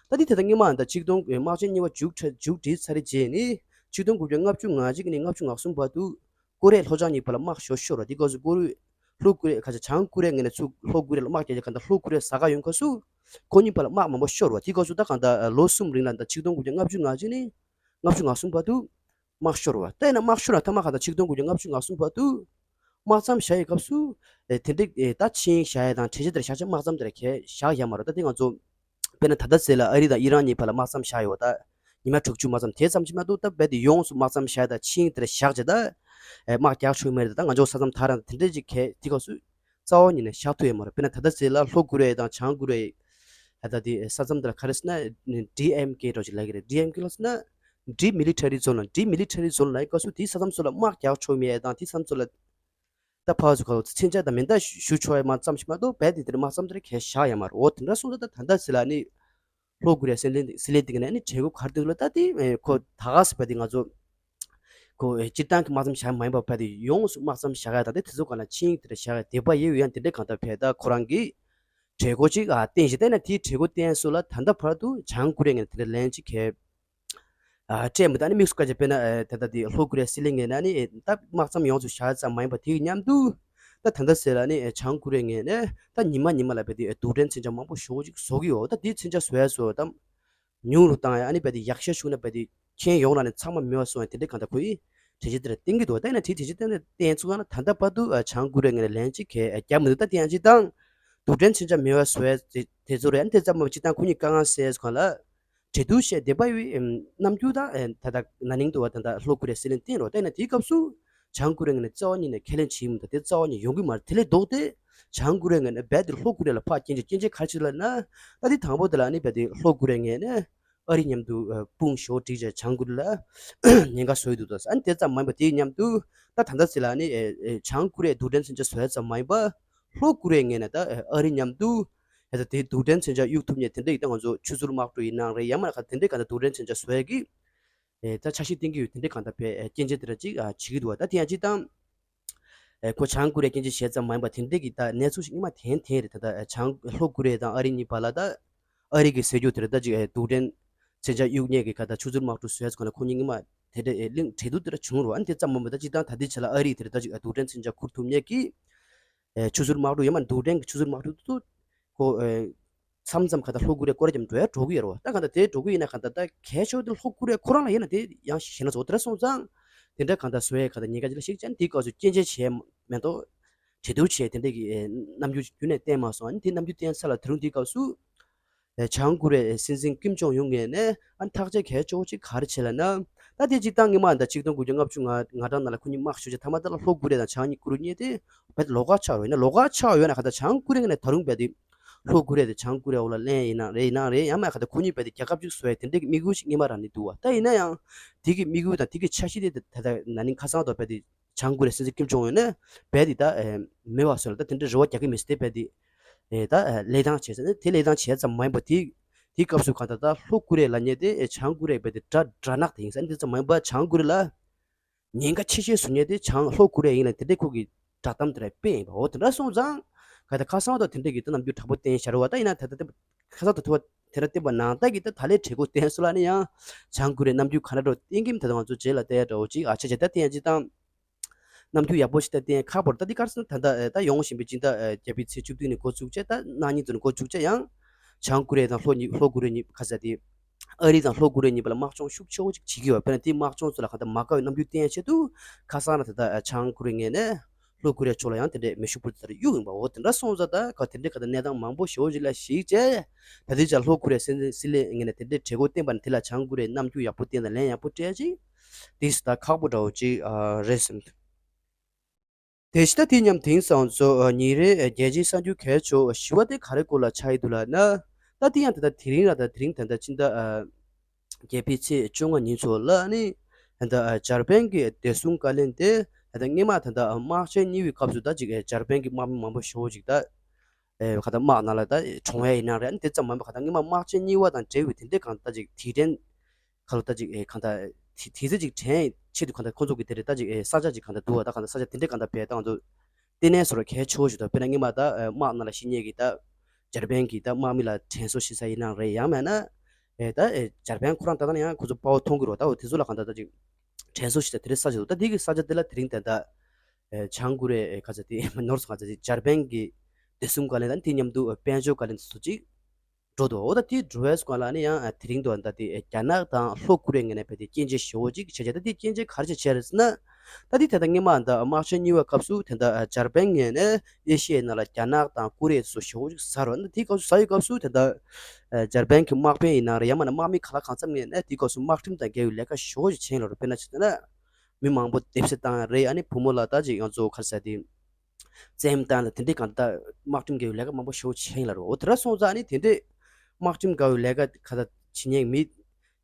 ད་དེ་ད་ལྟ་སྔོན་མ་ད་ཆིག་སྟོང་དམག་ཆེན་གཉིས་པ་མཇུག་འཕྲད་མཇུག་སྒྲིལ་ཚར་རྗེས་ནི་ཆིག་སྟོང་དགུ་བརྒྱ་ལྔ་བཅུ་ང་གཅིག་ནས་ལྔ་བཅུ་ང་གསུམ་བར་དུ་ཀོ་རི་ཡ་ལྷོ་བྱང་གཉིས་བར་ལ་དམག་ཤོར་ཤོར་བ། དེ་སྐབས་སུ་ཀོ་རི་ལྷོ་ཀོ་རི་ཡ་ཁ་ཆ་བྱང་ཀོ་རི་ཡ་ངོས་ནས་ཚུར་ལྷོ་ཀོ་རི་ཡ་ལ་དམག་རྒྱག་རྒྱག་ག་ད་ལྷོ་ཀོ་རི་ཡ་ཟ་ག་ཡོང་སྐབས་སུ་ཁོ་གཉིས་བར་ལ་དམག་མང་པོ་ཤོར་བ། དེ་སྐབས་སུ་ད་གང་ད་ལོ་གསུམ་རིང་ལ་ད་ཆིག་སྟོང་དགུ་བརྒྱ་ལྔ་བཅུ་ང་གཅིག་ནས་ལྔ་བཅུ་ང་གསུམ་བར་དུ་དམག་ཤོར་བ། ད་ཡིན་ན་དམག་ཤོར་ན་ཐ་མ་གང་ལྟར་ཆིག་སྟོང་དགུ་བརྒྱ་ལྔ་བཅུ་ང་གསུམ་བར་དུ་དམག་མཚམས་བཞག་ཡི་སྐབས་སུ་ཨེ་དེ་འདྲའི་ཨེ་ད་ཆིངས་བཞག་ཡ་དང་གྲོས་ཆོད་དེར་བཞག་ཆ་དམག་མཚམས་དེར་གས་བཞག་ཡ་མ་རེད། ད་དེ་ང་ཚོ་དཔེར་ན་ད་ལྟ་ཟེར་ལ་ཨ་རི་དང་ཨི་རན་གཉིས་བར་ལ་དམག་མཚམས་བཞག་ཡོད་ད། ཉི་མ་དྲུག་ཅུ་དམག་མཚམས་དེ་ཙམ་གྱིས་མ་གཏོགས་ད་རྦད་དེ་ཡོངས་སུ་དམག་མཚམས་བཞག་ཡ་དང་ཆིངས་དེར་བཞག་བྱས་ད་ཨེ་དམག་རྒྱག་ཆོག་མ་རེད། ད་ང་ཚོ་ས་མཚམས་ད་རང་དེ་འདྲའི་ཅིག་གས་དེ་སྐབས་སུ་རྩ་བ་ཉིད་ནས་བཞག་ཐུབ་ཡ་མ་རེད། དཔེར་ན་ད་ལྟ་ཟེར་ལ་ལྷོ་ཀོ་རི་ཡ་དང་བྱང་ཀོ་རི་ཡ་ད་ལྟ་དེ་ས་མཚམས་དེ་ལ་ག་རེ་ཟེར་ན་ཌི་ཨེམ་ཀེ་འདྲ་ཅིག་ལབ་ཀྱི་རེད། ཌི་ཨེམ་ཀེ་ལ་ཟེར་ན་ཌི་མི་ལི་ཊ་རི་ཛོན་ལ། ཌི་མི་ལི་ཊ་རི་ཛོན་ལ་སྐབས་སུ་དེའི་ས་མཚམས་སོགས་ལ་དམག་རྒྱག་ཆོག་མེད་དང་དེའི་ས་མཚམས་སོགས་ལ་ད་ཕར་ཚུར་ག་ཚོད་མཚོན་ཆ་དང་མེ་མདའ་གཞུ་ཆོག་ཡ་མ་ཙམ་ཞིག་མ་གཏོགས་རྦད་དེ་དེར་དམག་མཚམས་དེར་གས་བཞག་ཡ་མ་རེད། འོ་དེ་འདྲ་སོང་ཙང་ད་ད་ལྟ་ཟེར་ལ་ནི་ལྷོ་ཀོ་རི་ཡ་སྲིད་བློན་སྲིད་བློན་དེ་ག་ནས་ནི་གྲོས་འགོ་ག་རེ་བཏོན་ལ་ད་དེ་ཁོ་ད་ག་ཟེར་བ་དེ་ང་ཚོ་ཁོ་སྤྱིར་བཏང་གི་དམག་མཚམས་བཞག་མ་ཡིན་པ་རྦད་དེ་ཡོངས་སུ་དམག་མཚམས་བཞག་ཡ་དང་དེ་དེ་ཚོ་ག་ལ་ཆིངས་དེར་བཞག་ཡ་དེ་པ་ཡོད་ཡང་དེ་འདྲའི་གང་ལྟར་བས་ད་ཁོ་རང་གིས་གྲོས་འགོ་ཅིག་ཨ་བཏོན་ཞིག་བལྟས་ན་དེའི་གྲོས་འགོ་བཏོན་སོ་ལ་ད་ལྟ་བར་དུ་བྱང་ཀོ་རི་ཡ་ངོས་ནས་དེ་འདྲ་ལན་ཅིག་གས་ཨ་སྤྲད་མི་འདུག་ཨ་ནི་དམིགས་སུ་བཀར་བྱས་དཔེར་ན་ཨ་ད་ལྟ་དེ་ལྷོ་ཀོ་རི་ཡ་སྲིད་བློན་ངོས་ནས་ཨ་ནི་ད་དམག་མཚམས་ཡོངས་སུ་བཞག་ཙམ་མ་ཡིན་པ་དེའི་མཉམ་དུ་ད་ད་ལྟ་ཟེར་ལ་ཨ་ནི་བྱང་ཀོ་རི་ཡ་ངོས་ནས་ད་ཉི་མ་ཉི་མ་ལ་བས་དེ་རྡུལ་ཕྲན་མཚོན་ཆ་མང་པོ་ཞེ་པོ་ཅིག་བཟོ་གི་ཡོད། ད་དེའི་མཚོན་ཆ་བཟོ་ཡ་བཟོ་ད་ཉུང་རུ་བཏང་ཡ་ཨ་ནི་བས་དེ་ཡག་ཤོས་བྱུང་ན་བས་དེ་ཁྱོན་ཡོངས་ལ་ནི་ཚང་མ་མེད་པ་བཟོ་ཡ་དེ་འདྲའི་གང་ལྟར་ཁོ་ཡིས་གྲོས་ཆོད་དེ་འདྲ་བཏོན་གི་འདུག་ད་ཡིན་ན་དེའི་གྲོས་ཆོད་དེ་འདྲ་བཏོན་ཚུགས་ན་ད་ལྟ་བར་དུ་ཨ་བྱང་ཀོ་རི་ཡ་ངོས་ནས་ལན་ཅིག་གས་ཨ་བརྒྱབ་མི་འདུག་ད་དེ་ཡང་ཅིག་དང་རྡུལ་ཕྲན་མཚོན་ཆ་མེད་པ་བཟོ་ཡ་དེ་དེ་ཚོ་རེད། ཨ་ནི་དེ་ཙམ་མ་སྤྱིར་བཏང་ཁོ་གཉིས་དཀའ་ངལ་སེལ་གང་ལ། གྲོས་བསྡུར་བྱས་བསྡད་པ་ཡི་རྣམ་འགྱུར་དང་ད་ལྟ་ན་ནིང་དུ་བ་ད་ལྟ་ལྷོ་ཀོ་རི་ཡ་སྲིད་བློན་བསྟན་རོགས་བལྟས་ན་དེའི་སྐབས་སུ་བྱང་ཀོ་རི་ཡ་ངོས་ནས་རྩ་བ་ཉིད་ནས་ཁས་ལེན་བྱེད་མི་འདུག་དེ་རྩ་བ་ཉིད་ཡོང་གི་མ་རེད། དེ་ལས་ལྡོག་སྟེ་བྱང་ཀོ་རི་ཡ་ངོས་ནས་རྦད་དེ་ལྷོ་ཀོ་རི་ཡ་ལ་ཕར་སྐྱོན་བརྗོད་སྐྱོན་བརྗོད་ག་རེ་བྱེད་ལབ་ན། ད་དེ་དང་པོ་དེ་ལ་ནི་རྦད་དེ་ལྷོ་ཀོ་རི་ཡ་ངོས་ནས་ཨ་རི་མཉམ་དུ་དཔུང་ཞོ་བསྒྲིགས་བྱས་བྱང་ཀོ་རི་ཡ་ལ་ཉེན་ཁ་བཟོ་ཡི་འདུག་ད་ཨ་ནི་དེ་ཙམ་མ་ཡིན་པ་དེའི་མཉམ་དུ་ད་ད་ལྟ་ཟེར་ལ་ནི་བྱང་ཀོ་རི་ཡ་རྡུལ་ཕྲན་མཚོན་ཆ་བཟོ་ཡ་ཙམ་མ་ཡིན་པ། ལྷོ་ཀོ་རི་ཡའི་ངོས་ནས་ད་ཨ་རི་མཉམ་དུ་ད་དེ་རྡུལ་ཕྲན་མཚོན་ཆ་གཡུག་ཐུབ་མཁན་དེ་འདྲ་ཡིན་ད་ང་ཚོ་ཆུ་ཚོད་དམག་གྲུ་ཡིན་ནའང་རེད། ཡང་མིན་ན་ག་དེ་འདྲའི་ག་ད་རྡུལ་ཕྲན་མཚོན་ཆ་བཟོ་ཡ་གི་ད་འཆར་གཞི་བཏིང་གི་ཡོད། དེ་འདྲའི་ག་ད་བས་སྐྱོན་བརྗོད་དེ་འདྲ་ཅིག་བྱེད་ཀྱི་འདུག་ད་དེ་ཡང་ཅིག་དང་ཁོ་བྱང་ཀོ་རི་ཡ་སྐྱོན་བརྗོད་བྱས་ཙམ་མ་ཡིན་པ་དེ་འདྲའི་གི་ད་གནས་ཚུལ་ཞིག་སྔོན་མ་ཐོན་ཐོན་རེད། ད་ད་བྱང་ལྷོ་ཀོ་རི་ཡ་དང་ཨ་རི་གཉིས་བར་ལ་ད་ཨ་རི་གི་ཟེར་རྒྱུ་དེ་རེད། ད་ཅིག་རྡུལ་ཕྲན་མཚོན་ཆ་གཡུག་མཁན་གི་ག་ད་ཆུ་ཚོད་དམག་གྲུ་བཟོ་ཡ་ཚོ་ག་ན་ཁོ་གཉིས་སྔོན་མ་དེ་འདྲ་གླེང་གྲོས་བསྡུར་དེ་འདྲ་བྱུང་རོགས། ཨ་ནི་དེ་ཙམ་མ་ཡིན་པ་ད་སྤྱིར་བཏང་ད་ལྟའི་ཆ་ལ་ཨ་རི་དེ་རེད། ད་ཅིག་རྡུལ་ཕྲན་མཚོན་ཆ་ཁུར་ཐུབ་མཁན་གི་ཨེ་ཆུ་ཚོད་དམག་གྲུ་ཡང་མ་རྡུལ་ཕྲན་གྱི་ཆུ་ཚོད་དམག་གྲུ་དུ་ཁོ་ཨེ་མཚམས་མཚམས་ག་ད་ལྷོ་ཀོ་རི་ཡ་སྐོར་ར་རྒྱབ་འགྲོ་ཡ་འགྲོ་གི་ཡོད་རེད་བ། ད་ག་ད་དེ་འགྲོ་གི་ཡིན་ན་ག་ད་ད་གལ་ཆེ་བ་དེ་ལྷོ་ཀོ་རི་ཡ་ཁོ་རང་ལ་ཡིན་ན་དེ་ཡང་ཞེ་ན་ཚོ་དེ་འདྲ་སོང་ཙང་དེ་འདྲ་ག་ད་བཟོ་ཡ་ག་ད་ཉེན་ཁ་ཅིག་ལ་ཞིག་ཅན་དེའི་སྐབས་སུ་སྐྱོན་བརྗོད་བྱས་མེད་དོ། གྲོས་བསྡུར་བྱས་དེ་འདྲ་གི་ཨེ་རྣམ་འགྱུར་རྒྱུན་ནས་བསྟན་མ་སོང་། ཨ་ནི་དེ་རྣམ་འགྱུར་བསྟན་ས་ལ་དེ་རིང་དེའི་སྐབས་སུ། ཨེ་བྱང་ཀོ་རི་ཡའི་སྲིད་འཛིན་ཀིམ་ཇོང་ཡུན་ངོས་ནས་ཨ་ཐག་གཅོད་གལ་ཆེ་བོ་ཅིག་ག་རེ་བྱས་ལབ་ན། ད་དེ་སྤྱིར་བཏང་སྔོན་མ་ད་ཆིག་སྟོང་དགུ་བརྒྱ་ལྔ་བཅུ་ང་ང་གྲངས་ནང་ལ་ཁོ་གཉིས་དམག་ཤོར་རྗེས་མཐའ་མ་ད་ལ་ལྷོ་ཀོ་རི་ཡ་དང་བྱང་ཉིད་ཀོ་རི་ཡ་གཉིས་དེ་བས་ལོགས་ཀ་ཆགས་ཡོད་ན་ལོགས་ཀ་ཆགས་ཡོད་ན་ག་ད་བྱང་ཀོ་རི་ཡ་ངོས་ནས་ད་རུང་བས་དེ་ལྷོ་ཀོ་རི་ཡ་དེ་བྱང་ཀོ་རི་ཡ་འོག་ལ་ལེན་ཡིན་ན་རེད་ཡིན་ན་རེད། ཡང་མ་ག་ད་ཁོ་གཉིས་བས་དེ་རྒྱལ་ཁབ་ཅིག་བཟོ་ཡ་དེ་འདྲའི་གི་དམིགས་ཡུལ་ཞིག་སྔོན་མ་རང་ནས་འདུག་བ། ད་ཡིན་ན་ཡང་དེ་གི་དམིགས་ཡུལ་དང་དེ་གི་འཆར་གཞི་དེ་ད་ད་ན་ནིང་ཁ་སང་དུ་བས་དེ་བྱང་ཀོ་རི་ཡའི་སྲིད་འཛིན་ཀིམ་ཇོང་ཡུན་ནས་རྦད་དེ་ད་ཨེ་མེད་པ་བཟོས་ལ་ད་དེ་འདྲའི་རེ་བ་རྒྱག་གི་མི་སྲིད་དེ་རྦད་དེ་ཨེ་ད་ཨེ་ལས་སྟངས་བྱས་ཟེར་ནས་དེ་ལས་སྟངས་བྱས་ཙམ་མ་ཡིན་པ་དེ་དེའི་སྐབས་སུ་གང་ལྟར་ད་ལྷོ་ཀོ་རི་ཡ་ལབ་མཁན་དེ་ཨེ་བྱང་ཀོ་རི་ཡ་རྦད་དེ་དགྲ་དགྲ་ནག་དེ་ཡིན་ཟེར་ཨ་ནི་དེ་ཙམ་མ་ཡིན་པ་བྱང་ཀོ་རི་ཡ་ལ་ཉེན་ཁ་ཆེ་ཤོས་བཟོ་མཁན་དེ་བྱང་ལྷོ་ཀོ་རི་ཡ་ཡིན་ལ་དེ་འདྲའི་ཁོ་གི་དགྲ་གཏམ་དེ་འདྲ་སྤེལ་ཡིན་པ། འོ་དེ་འདྲ་སོང་ཙང་གང་ལྟར་ཁ་སང་ད་དེ་འདྲའི་གི་ད་རྣམ་འགྱུར་དྲག་པོ་བསྟན་བཞག་རེད་བ། ད་ཡིན་ན་ད་ལྟ་དེ་ཁ་སང་ད་དེ་བ་དེ་འདྲ་བསྟན་པ་ནང་ལྟར་གི་ད་ད་ལས་གྲོས་འགོ་བསྟན་སོང་ལ་ནི་ཡང་བྱང་ཀོ་རི་ཡ་རྣམ་འགྱུར་ག་འདྲ་འགྲོ་བསྟན་གི་མི་ད་ད་ང་ཚོ་རྗེས་ལ་བལྟ་ཡ་འདྲ་བོ་ཅིག་ཨ་ཆ་ཆ་ད་བསྟན་ཡ་ཅིག་དང་། རྣམ་འགྱུར་ཡག་པོ་ཞིག་ད་བསྟན་ཁག་པོ་རེད། ད་འདི་ག་རེ་ཟེར་ན་ད་ལྟ་ད་ཡོང་བཞིན་པའི་སྤྱི་ཟླ་བརྒྱད་པའི་ཚེས་བཅུ་བདུན་ནས་འགོ་བཙུགས་བྱས་ད་གནངས་ཉིན་ཚོ་ནས་འགོ་བཙུགས་བྱས་ཡང་བྱང་ཀོ་རི་ཡ་དང་ལྷོ་ཉི་ལྷོ་ཀོ་རི་ཡ་གཉིས་ཁ་ས་དེ་ ཨ་རི་དང་ལྷོ་ཀོ་རི་ཡ་གཉིས་བར་ལ་དམག་སྦྱོང་ཤུགས་ཆེ་བོ་ཅིག་བྱེད་ཀྱི་ཡོད། དཔེར་ན་དེའི་དམག་སྦྱོང་ཚོ་ལ་གང་ལྟར་མ་དགའ་བའི་རྣམ་འགྱུར་བསྟན་ཡ་ཆེད་དུ་ཁ་སང་ལ་ད་ལྟ་བྱང་ཀོ་རི་ཡ་ངོས་ནས་ལྷོ་ཀོ་རི་ཡ་ཕྱོགས་ལ་ཡང་དེ་འདྲའི་མེ་ཤུགས་སྤྲད་དེ་གཡུག་ཡིན་པ། འོ་དེ་འདྲ་སོང་ཙང་ད་ག་དེ་འདྲའི་གང་ལྟར་གནས་སྟངས་མང་པོ་ཞེ་བོ་ཅིག་ལ་གཞིགས་བྱས། ད་ལྟའི་ཆར་ལྷོ་ཀོ་རི་ཡ་སྲིད་སྲིད་བློན་ངོས་ནས་དེ་འདྲའི་གྲོས་འགོ་བཏོན་པ་ནི་དེ་ལ་བྱང་ཀོ་རི་ཡ་རྣམ་འགྱུར་ཡག་པོ་བསྟན་དང་ལན་ཡག་པོ་སྤྲད་ཅིག་དེ་ད་ཁག་པོ་འདྲ་བོ་ཅིག་ཨ་རེད་བསམ་འདུག་དེ་བཞིན་ད་དེ་མཉམ་དེང་སང་ཚོ་ཉིན་རེའི་རྒྱལ་སྤྱིའི་གསར་འགྱུར་གལ་ཆེ་བ་ཞུ་བ་དེ་ག་རེ་སྐོར་ལ་ཆགས་ཡི་འདུག་ལབ་ན། ད་དེ་ཡང་ད་ལྟ་དེ་རིང་ར་ད་དེ་རིང་ད་ལྟ་ཕྱི་ཟླ་ཨ་བརྒྱད་པའི་ཚེས་བཅོ་ལྔ་ཉིན་ཚོ་ལ་ནི་ད་ལྟ་ཨ་འཇར་པན་གྱི་བདེ་སྲུང་བཀའ་བློན་དེ་ད་ལྟ་སྔོན་མ་ད་ལྟ་ཨ་དམག་ཆེན་གཉིས་པའི་སྐབས་སུ་ད་ཅིག་ཨ་འཇར་པན་གྱི་དམག་མི་མང་པོ་ཞེ་བོ་ཅིག་ད་ཨེ་ག་ད་དམག་ནང་ལ་ད་གྲོངས་ཡ་ཡིན་ན་རེད། ཨ་ནི་དེ་ཙམ་མ་ཡིན་པ་ག་ད་སྔོན་མ་དམག་ཆེན་གཉིས་པ་དང་འབྲེལ་བའི་དེ་འདྲའི་གང་ད་ཅིག་དེ་དྲན་ཁ་ལོ་ད་ཅིག་ཨེ་གང་ད་དེ་དེ་ཚེ་ཅིག་དྲན་ཆེད་དུ་གང་ད་ཁོང་ཚོ་གི་དེ་རེད་ད་ཅིག་ཨེ་ས་ཆ་ཅིག་གང་ད་འདུག་བ། ད་གང་ད་ས་ཆ་དེ་འདྲའི་གང་ད་བས་ད་ང་ཚོ་ལྟེ་གནས་སོ་ར་གལ་ཆེ་བོ་ཞིག་ད། དཔེར་ན་སྔོན་མ་ད་ཨེ་དམག་ནང་ལ་ཤི་ཉེས་ཀྱི་ད་འཇར་པན་གྱི་ད་དམག་མི་ལ་དྲན་གསོ་ཞུ་ས་ཡིན་ན་རེད། ཡང་མེད་ན་ཨེ་ད་ཨེ་འཇར་པན་ཁོ་རང་ད་ལྟ་ཡང་ཁོ་ཚོ་དཔའ་བོ་མཐོང་གི་རེད་བ། ད་འོ་དེ་ཚོ་ལ་གང་ད་ད་ཅིག་དྲན་གསོ་ཞུ་ས་དེ་རེད་ས་ཆ་འདུག་ད་དེ་གི་ས་ཆ་དེ་ལ་དེ་རིང་ད་ལྟ་ཨེ་བྱང་ཀོ་རི་ཡ་ཨེ་ག་ཚ་དེ་ནོར་སོང་ག་ཚ་དེ་འཇར་པན་གྱི་བདེ་སྲུང་བཀའ་བློན་དང་དེ་མཉམ་དུ་དཔལ་འབྱོར་བཀའ་བློན་ཚོ་ཅིག་འགྲོ་འདུག་འོ་ད་དེ་འགྲོ་བའི་སྐོར་ལ་ནི་ཡང་དེ་རིང་དུ་ད་དེ་རྒྱ་ནག་དང་ལྷོ་ཀོ་རི་ཡའི་ངོས་ནས་བས་དེ་སྐྱོན་བརྗོད་ཞེ་བོ་ཅིག་བྱས་བྱས། ད་དེ་སྐྱོན་བརྗོད་ག་རེ་བྱས་བྱས་རེད་ཟེར་ན། ད་དེ་ད་ལྟ་སྔོན་མ་ད་དམག་ཆེན་གཉིས་པའི་སྐབས་སུ་དེ་ད་འཇར་པན་ངོས་ནས་ཨེ་ཤི་ཡའི་ནང་ལ་རྒྱ་ནག་དང་ཀོ་རི་ཡ་སོགས་ཞེ་བོ་ཅིག་ཟ་རོགས། ད་དེའི་སྐབས་སུ་ཟ་ཡི་སྐབས་སུ་དེ་ད་འཇར་པན་གྱི་དམག་དཔོན་ཡིན་ན་རེད། ཡང་མིན་ན་དམག་མི་ག་ལ་གང་འཚམ་ངོས་ནས་དེའི་སྐབས་སུ་དམག་ཁྲིམས་དང་འགལ་བའི་ལས་ཀ་ཞེ་བོ་ཅིག་བྱས་ཡོད་རེད། དཔེར་ན་ཆ་བཞག་ན་མི་མང་པོ་སྡེབ་གསོད་བཏང་ཡ་རེད། ཨ་ནི་བུ་མོ་ལ་ད་ཅིག་ང་ཚོ་ག་རེ་ཟེར་དེ། བཙན་གཡེམ་བཏང་ལ་དེ་འདྲའི་གང་ལྟར་དམག་ཁྲིམས་འགལ་བའི་ལས་ཀ་མང་པོ་ཞེ་པོ་བྱས་ཡིན་ལ་རོ། འོ་དེ་འདྲ་སོང་ཙང་ནི་དེ་འདྲའི་དམག་ཁྲིམས་འགལ་བའི་ལས་ཀ་ག་ད་བྱེད་མཁན་མི་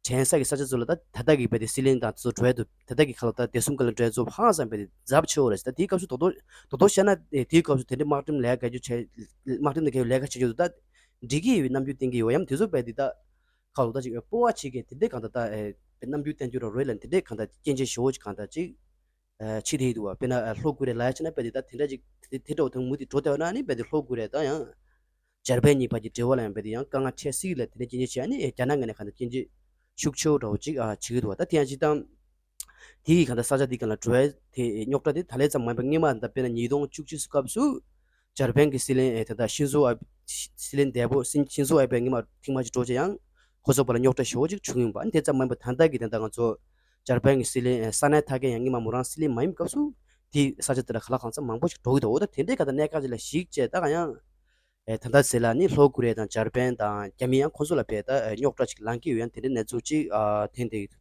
དྲན་ས་གི་ས་ཆ་ཚོ་ལ་ད་ད་ལྟ་གི་བས་དེ་སྲིད་བློན་དང་དེ་ཚོ་འགྲོ་ཡ་འདུག་ད་ལྟ་གི་ཁ་ལོ་ད་བདེ་སྲུང་བཀའ་བློན་འགྲོ་ཡ་ཚོ་ཧང་སང་བས་དེ་ཛབ་ཆེ་བོ་རེད་ཟེར། ད་དེའི་སྐབས་སུ་རྡོག་རྡོག་རྡོག་རྡོག་བཤད་ན་དེའི་སྐབས་སུ་དེ་འདྲའི་དམག་ཁྲིམས་ལས་ཀ་རྒྱུ་བྱས་དམག་ཁྲིམས་དང་འགལ་བའི་ལས་ཀ་བྱེད་རྒྱུ་འདུག་ད་འགྲིག་གི་ཡོད་པའི་རྣམ་འགྱུར་བསྟན་གི་ཡོད། ཡང་དེ་ཚོ་བས་དེ་ད་ཁ་ལོ་ད་ཅིག་སྤོབས་པ་བྱེད་མཁན་དེ་འདྲའི་གང་ལྟར་ད་རྣམ་འགྱུར་བསྟན་རྒྱུ་ར་རོས་ལ་དེ་འདྲའི་གང་ལྟར་སྐྱོན་བརྗོད་ཞེ་བོ་ཅིག་གང་ལྟར་ཅིག་ཨ་ཕྱི་དེ་ཡི་འདུག་བ། དཔེར་ན་ཨ་ལྷོ་ཀོ་རི་ཡ་ལ་ཡ་ཕྱིན་ན་དཔེ་དེ་ད་དེ་འདྲ་ཅིག་དེ་དེ་འདྲ་བོ་དང་མུ་དེ་འགྲོ་བསྡད་པ་ན་ནི་དཔེ་དེ་ལྷོ་ཀོ་རི་ཡ་དང་ཡང་འཇར་པན་གཉིས་བར་གྱི་འབྲེལ་བ་ལ་ཡང་དཔེ་དེ་ཡང་དཀའ་ངལ་འཕྲད་སྲིད་ལ། དེ་འདྲ་སྐྱོན་བརྗོད་བྱས་ནི་རྒྱ་ནག་ངོས་ནས་གང་ལྟར་སྐྱོན་བརྗོད་ཤུགས་ཆེ་བོ་འདྲ་བོ་ཅིག་ཨ་བྱེད་ཀྱི་འདུག་བ། ད་དེ་ཡང་སྤྱིར་བཏང་དེ་ཡི་གང་ལྟར་ས་ཆ་དེ་གང་ལ་འགྲོ་བའི་དེ་རྙོག་དྲ་དེ་ད་ལས་ཙམ་མ་ཡིན་པར་སྔོན་མ་ད་དཔེར་ན་ཉིས་སྟོང་བཅུ་གཅིག་སྐབས་སུ་འཇར་པན་གྱི་སྲིད་བློན་ཨེ་ད་ལྟ་ཤིན་ཛོ་ཨ་སྲིད་བློན་འདས་པོ་ཤིན་ཤིན་ཛོ་ཨ་བྷེ་སྔོན་མ་ཐེངས་མ་གཅིག་འགྲོ་བྱས་ཡང་ཁོ་ཚོ་བར་ལ་རྙོག་དྲ་ཞེ་བོ་ཅིག་བྱུང་ཡོད་པ། ཨ་ནི་དེ་ཙམ་མ་ཡིན་པར་ད་ལྟ་གི་དེ་འདྲ་ང་ཚོ་འཇར་པན་གྱི་སྲིད་བློན་ཨེ་ས་ནན་ཐ་ཀེན་ཡང་སྔོན་མ་མོ་རང་སྲིད་བློན་མ་ཡིན་སྐབས་སུ་དེའི་ས་ཆ་དེ་ལ་ག་ལ་གང་འཚམ་མང་པོ་ཞིག་འགྲོ་གི་འདུག་འོ་ད་དེ་འདྲའི་ག་ད་གནད་འགག་ཅིག་ལ་གཞིགས་བྱས་ད་ག་ཡང་ཨེ་ད་ལྟ་ཟེར་ལ་ནི་ལྷོ་ཀོ་རི་ཡ་དང་འཇར་པན་དང་རྒྱ་མི་ཡང་ཁོ་ཚོ་ལ་བས་ད་ཨེ་རྙོག་དྲ་ཅིག་ལངས་ཀྱི་ཡོད། ཡང་དེ་འདྲའི་གནས་ཚུལ་ཅིག་ཨ་ཐོན་བསྡད་ཡོད།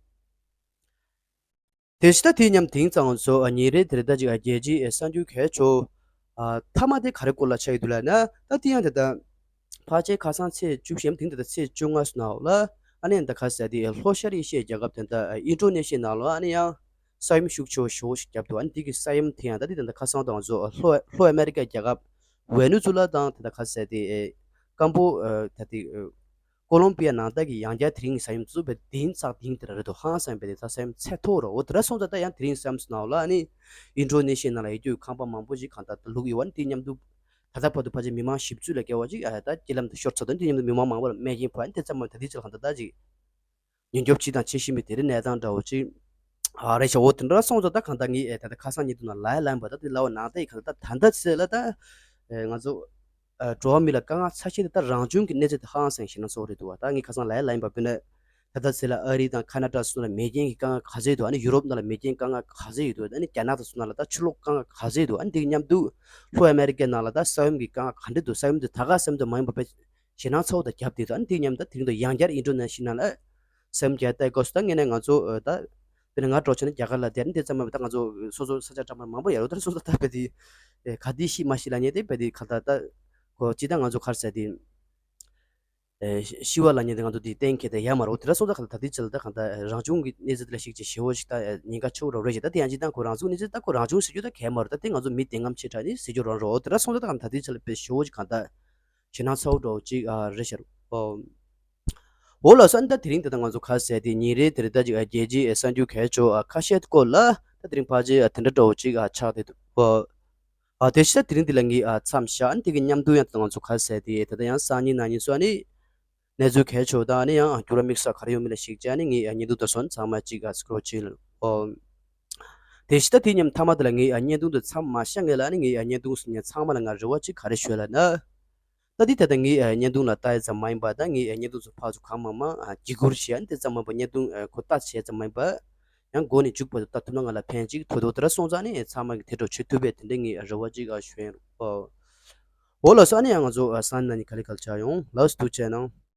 དེ་བཞིན་ད་དེ་མཉམ་དེང་སང་ཚོ་ཉིན་རེ་དེར་ད་ཅིག་རྒྱལ་སྤྱིའི་གསར་འགྱུར་གལ་ཆེ་ཤོས་མཐའ་མ་དེ་ག་རེ་སྐོར་ལ་ཆགས་ཡོད་འདུག་ལབ་ན། ད་དེ་ཡང་དེ་ལྟ་ཕལ་ཆེར་ཁ་སང་ཚེས་བཅུ་བཞི་ཡམ་དེང་དེ་ད་ཚེས་བཅོ་ལྔ་སོང་ནའོ་ལ། ཨ་ནི་ད་ག་ཟེར་དེ་ལྷོ་ཤར་ཨེ་ཤི་ཡའི་རྒྱལ་ཁབ་དེ་ད་ཨིན་ཌོ་ནེ་ཤི་ཡའི་ནང་ལ་ཨ་ནི་ཡང་ས་ཡོམ་ཤུགས་ཆེ་ཤོས་ཤིག་བརྒྱབ་འདུག་ཨ་ནི་དེ་གི་ས་ཡོམ་དེ་ཡང་ད་དེ་ད་ཁ་སང་དང་ཚོ་ལྷོ་ལྷོ་ཨ་མེ་རི་ཀའི་རྒྱལ་ཁབ་ཝེ་ནེ་ཛུ་ལ་དང་དེ་ད་ག་ཟེར་དེ་སྐམ་པོ་ད་དེ། ཀོ་ལོམ་པི་ཡ་ནང་ད་གི་ཡང་བསྐྱར་དེ་རིང་ས་ཡོམ་དུ་བས་དེ་ཡིན་ཙག་དེ་རིང་དེ་ར་རེད་དོ། ཧང་སང་བས་དེ་ད་ས་ཡོམ་ཚད་མཐོ་རོ། འོ་དེ་ར་སོང་ཙང་ད་ཡང་དེ་རིང་ས་ཡོམ་སུ་ནའོ་ལ་ཨ་ནི་ཨིན་ཌོ་ནེ་ཤི་ཡ་ནང་ལ་ཡོད་རྒྱུ་ཁང་པ་མང་པོ་ཞིག་གང་ལྟར་ལུག་ཡོད་བ་ནི་དེ་མཉམ་དུ་ད་ལྟ་བར་དུ་ཕལ་ཆེར་མི་མང་བཞི་བཅུ་ལ་བརྒལ་བ་ཅིག་ཨ་ད་རྐྱེན་ལམ་དུ་ཤོར་ཚར་དོ། དེ་མཉམ་དུ་མི་མང་མང་པོ་ལ་རྨས་སྐྱོན་ཕོག་ཨ་ནི་དེ་ཙམ་མ་ད་དེ་ཅི་ལ་གང་ལྟར་ད་ཅིག་ཉེན་སྐྱོབ་སྤྱི་དང་ཆེ་ཤོས་མི་དེ་རིང་གནས་སྟངས་འདྲ་བོ་ཅིག་ཨ་རེད་ཤག་འོ་དེ་འདྲ་སོང་ཙང་ད་གང་ལྟར་ངས་ཨེ་ད་ལྟ་ཁ་སང་ཉིན་དུ་ན་ལའི་ལན་པ་ད་དེ་ལའོ་ནང་ད་ཡི་གང་ལྟར་ད་ད་ལྟ་ཚེ་ལ་ད་ཨེ་ང་ཚོ་ཨ་འགྲོ་བ་མི་ལ་དཀའ་ངལ་ཚ་ཤོས་དེ་ད་རང་བྱུང་གི་གནོད་འཚེ་དེ་ཧང་སང་ཞེད་སྣང་ཚ་བོ་རེད་འདུག་བ། ད་ངས་ཁ་སང་ལའི་ལན་པ་དཔེར་ན་ད་ལྟ་ཚེ་ལ་ཨ་རི་དང་ཁ་ན་ཌ་སོགས་ལ་མེ་རྐྱེན་གྱི་དཀའ་ངལ་ག་ཚོད་ཡོད་འདུག་ཨ་ནི་ཡུ་རོབ་ནང་ལ་མེ་རྐྱེན་དཀའ་ངལ་ག་ཚོད་ཡོད་འདུག་ཨ་ནི་རྒྱ་ནག་དང་སོགས་ནང་ལ་ད་ཆུ་ལོག་དཀའ་ངལ་ག་ཚོད་ཡོད་འདུག་ཨ་ནི་དེ་གི་མཉམ་དུ་ལྷོ་ཨ་མེ་རི་ཀའི་ནང་ལ་ད་ས་ཡོམ་གྱི་དཀའ་ངལ་ག་འདྲ་འདུག་ས་ཡོམ་དེ་ད་ག་ས་ཡོམ་དེ་མ་ཡིན་པ་དཔེ་ཞེད་སྣང་ཚ་བོ་དང་རྒྱབ་བསྡད་འདུག་ཨ་ནི་དེ་མཉམ་དུ་དེ་རིང་དུ་ཡང་བསྐྱར་ཨིན་ཌོ་ནེ་ཤི་ཡ་ནང་ལ་ས་ཡོམ་རྒྱག་ལྟ་སྐབས་སུ་ད་ངས་ནས་ང་ཚོ་ད་དཔེར་ན་ང་འགྲོ་ཆ་ནས་རྒྱ་གར་ལ་བསྡད་ནས་དེ་ཙམ་མ་ད་ང་ཚོ་སོ་སོ་ས་ཆ་འདྲ་མ་མང་པོ་ཡོད་རེད། ད་སོ་སོ་ད་དཔེ་དེ་ག་དེ་ཤི་མ་ཤི་ལ་ཉེ་དེ་དཔེ་དེ་ག་ད་ད་གོ་ཅི་ད་ང་ཚོ་ག་རེ་ཟེར་དེ་ཤི་བ་ལ་ཉེ་དེ་ང་ཚོ་དེ་གཏན་འཁེལ་དེ་ཡ་མ་རེད། དེ་ལ་སོང་ད་ག་ད་དེ་ཅི་ལ་ད་ག་ད་རང་བྱུང་གི་གནས་ཚུལ་དེ་ལ་ཞིག་ཅེས་ཞེ་བོ་ཞིག་ད་ཉེན་ཁ་ཆེ་བོ་རེད་ཅེས། ད་དེ་ཡང་ཅི་ད་ཁོ་རང་བྱུང་གནས་ཚུལ་ད་ཁོ་རང་བྱུང་ཟེར་རྒྱུ་ད་གལ་མ་རེད། ད་དེ་ང་ཚོ་མི་དེ་ངམ་ཆེ་དྲགས་ནི་ཟེར་རྒྱུ་རང་རེད། དེ་ལ་སོང་ད་ད་ག་ད་དེ་ཅི་ལ་དཔེ་ཞེ་བོ་ཞིག་ག་ད་ཞེད་སྣང་ཚ་བོ་འདྲ་བོ་ཅིག་ཨ་རེད་ཤག་འོ་ལགས་སོ། ཨ་ནི་ད་དེ་རིང་ད་ང་ཚོ་ག་ཟེར་དེ་ཉིན་རེའི་དེ་རིང་ད་ཅིག་ཨ་རྒྱལ་སྤྱིའི་ཨ་གསར་འགྱུར་གལ་ཆེ་ཨ་ཁ་ཤས་སྐོར་ལ་ད་དེ་རིང་ཕལ་ཆེར་ཨ་དེ་འདྲ་འདྲ་བོ་ཅིག་ཨ་ཆགས་བསྡད་འདུག་ཨ་དེ་ཕྱི་ད་དེ་རིང་འདི་ལ་ངས་ཨ་མཚམས་བཞག་ཨ་ནི་དེ་གི་མཉམ་དུ་ཡང་ད་ང་ཚོ་ག་ཟེར་དེ་ད་ལྟ་ཡང་སང་ཉིན་གནངས་ཉིན་སོགས་ཨ་ནི་གནས་ཚུལ་གལ་ཆེ་དང་ཨ་ནི་ཡང་འགྱུར་བ་དམིགས་བསལ་ག་རེ་ཡོད་མེད་ལ་གཞིགས་བྱས་ཨ་ནི་ངས་ཨ་བརྙན་ཐུང་དེ་ཚོ་ཚང་མ་ཅིག་ཨ་སྐྲོད་བྱེད་ལ་ཨོ། དེ་ཕྱི་ད་དེ་མཉམ་མཐའ་མ་དེ་ལ་ངས་ཨ་བརྙན་ཐུང་དེ་མཚམས་མ་བཞག་ངེས་ལ་ཨ་ནི་ངས་ཨ་བརྙན་ཐུང་གཟིགས་མཁན་ཚང་མ་ལ་ང་རེ་བ་ཅིག་ག་རེ་ཞུ་ལབ་ན། ད་འདི་ད་ལྟ་ངའི་ཨ་བརྙན་ཐུང་ལ་ལྟ་ཡ་ཙམ་མ་ཡིན་པ། ད་ངའི་ཨ་བརྙན་ཐུང་ཚོ་ཕར་ཚུར་གང་མང་མང་ཨ་བརྒྱུད་བསྐུར་བྱེད་ཡ་འདི་ཙམ་མ་ཡིན་པ། བརྙན་ཐུང་ཨ་ཁོ་ལྟ་བྱེད་ཡ་ཙམ་མ་ཡིན་པ། ཡང་མགོ་ནས་མཇུག་བར་དུ་ལྟ་ཐུབ་ན་ང་ལ་ཕན་ཅིག། ཐོ་ཐོ་དེ་ར་སོང་ཙང་ནི་ཚང་མ་གི་དེ་འགྲོ་བྱེད་ཐུབ་པའི་དེ་འདྲའི་ངའི་རེ་བ་ཅིག་ཨ་ཞུ་ཡ་ཡིན། ཨོ་ལགས་སོ། ཨ་ནི་ཡང་ང་ཚོ་ཨ་སང་ཉིན་ནས་ག་ལེ་ག་ལེ་ཆགས་ཡོང་། ལགས་སོ། ཐུགས་རྗེ་གནང་།